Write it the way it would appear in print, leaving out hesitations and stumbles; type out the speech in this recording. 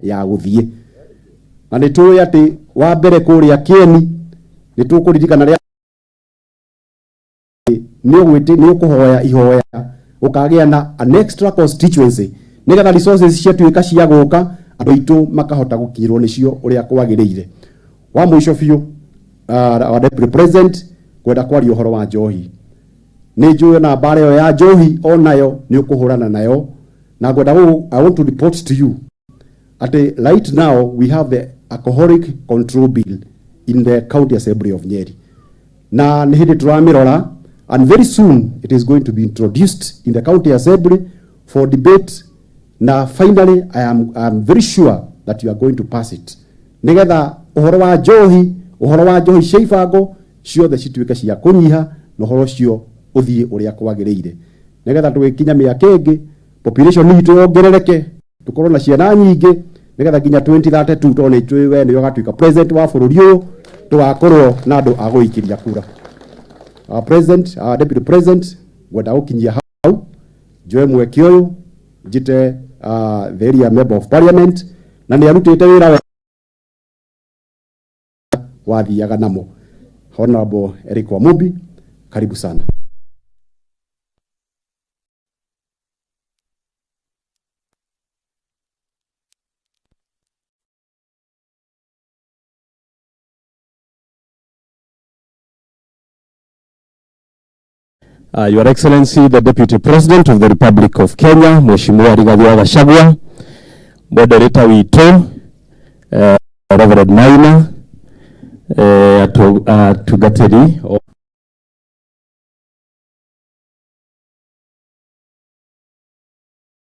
Ya gũthiĩ na nĩ tũĩ atĩ wa mbere kũrĩa Kĩeni nĩ tũkũririkana rĩa nĩ ũgwĩtĩ nĩ ũkũhoya ihoya ũkagĩa na an extra constituency nĩgetha resources ciatuĩka cia gũka, andũ aitũ makahota gũkinyĩrwo nĩcio ũrĩa kwagĩrĩire. Wa mũico biũ, our Deputy President, kwenda kwaria ũhoro wa njohi, nĩ njũĩ na mbara ĩyo ya njohi onayo nĩ ũkũhũrana nayo, na ngwenda I want to report to you atĩ right now we have the Alcoholic Control Bill in the County Assembly of Nyeri, na nĩ hĩndĩ tũramĩrora, and very soon it is going to be introduced in the County Assembly for debate, na finally I am very sure that you are going to pass it, nigetha ũhoro wa njohi cia ibango ciothe cituĩke cia kũnyiha na ũhoro ũcio ũthiĩ ũrĩa kwagĩrĩire, nigetha tũgĩkinya mĩaka ĩngĩ population itũ yongerereke, tukorwo na ciana nyingĩ, nigetha nginya 2032, tondũ nĩ njũĩ we nĩwe ũgatuĩka president wa bũrũri ũyũ, tũgakorwo na andũ a gũikĩria kura. Our president, our Deputy President, ngwenda gũkinyia hau, njoe mweke ũyũ njĩte the area Member of Parliament, na nĩ arutĩte wĩra wathiaga namo, Honorable Eric Wamumbi, karibu sana. Your Excellency, the Deputy President of the Republic of Kenya, Mheshimiwa Rigathi wa Gachagua, moderator witũ, Reverend Maina, atungatĩri